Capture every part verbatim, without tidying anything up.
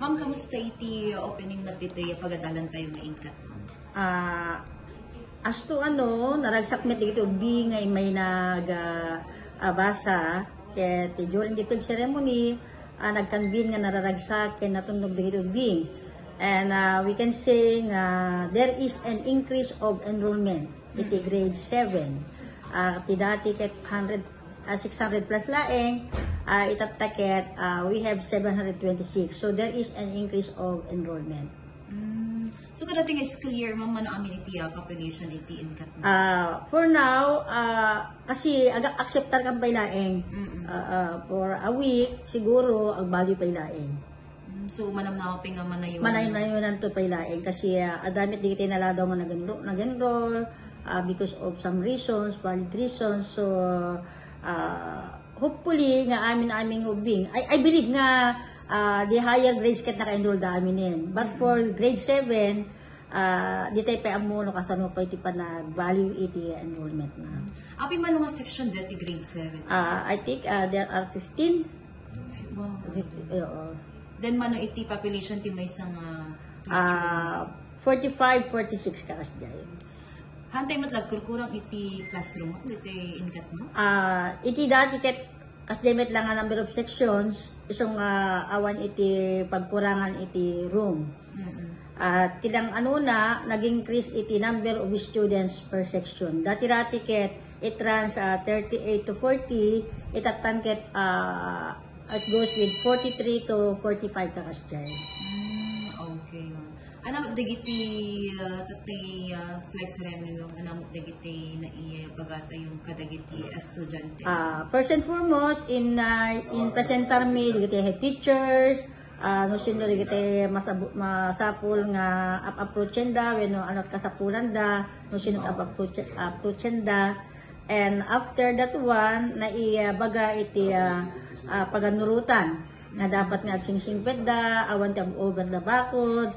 Ma'am, kamusta iti opening met ditoy pagadalan tayo nga inkat, ma'am? Ah, as to ano, naragsak met dagiti ubing nga immay nag, ah, ah, basa. Ket during the flag ceremony, ah, nagconvene nga nararagsak ken natunnog dagiti ubing. And, ah, we can say nga there is an increase of enrollment iti grade seven. Ah, ti dati ket hundred, ah, six hundred plus laeng, ah, itatta ket, ah, we have seven hundred twenty-six. So there is an increase of enrollment. Mm. So, kada ti nga school year, ma'am, mano amin iti, ah, population iti inkat mo? Ah, for now, ah, kasi aga acceptar kan pay laeng. Mm-mm. Ah, ah, for a week, siguro, agbaliw pay laeng. Mm, so, manamnama pay nga manayon. Manaynayonan to pay laeng kasi, ah, adda met dagiti naladaw nga nag-enro-, nag-enroll, ah, because of some reasons, valid reasons. So, ah, hopefully, nga amin-amin nga ubing. I, I believe nga, ah, the higher grades ket naka-enroll da aminen. But for grade seven, ah, di tayo pay ammo no kasano pay ti panagbaliw iti enrollment na. Apay mano nga section dati grade seven? Ah, I think, ah, there are fifteen. Wow. Fifteen, oo. Then mano iti population ti maysa nga classroom? Ah, forty-five, forty-six ka kasdiay. Hantay met la agkurkurang iti classroom, iti inkat mo? Ah, iti dati ket kasdiay met la nga number of sections, isu nga awan iti pagkurangan iti room. Mm-mm. Ah, ti lang ano na, nag-increase iti number of students per section. Dati-dati ket it runs, ah, thirty-eight to forty, itattan ket, ah, it goes with forty-three to forty-five ka kasdiay. Mm, okay, ma'am. Ano dagiti, ah, tatay, ah, flag ceremony, ma'am? Ano dagiti naibaga tayo kadagiti estudiante? Ah, first and foremost, in, ah, in presentarmi dagiti head teachers, ah, no sino dagiti masabu-, masapul nga ap-approachenda, wenno ano kasapulanda, no sino ap-approach-, approachenda. And after that one, naibaga iti, ah, ah, paganurotan nga dapat nga agsingsingpetda, awan ti ag-over da bakod,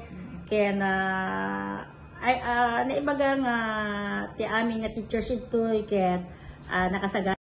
ken, ah, ay, ah, naibaga nga ti amin nga teachers ditoy ket, ah, nakasaga-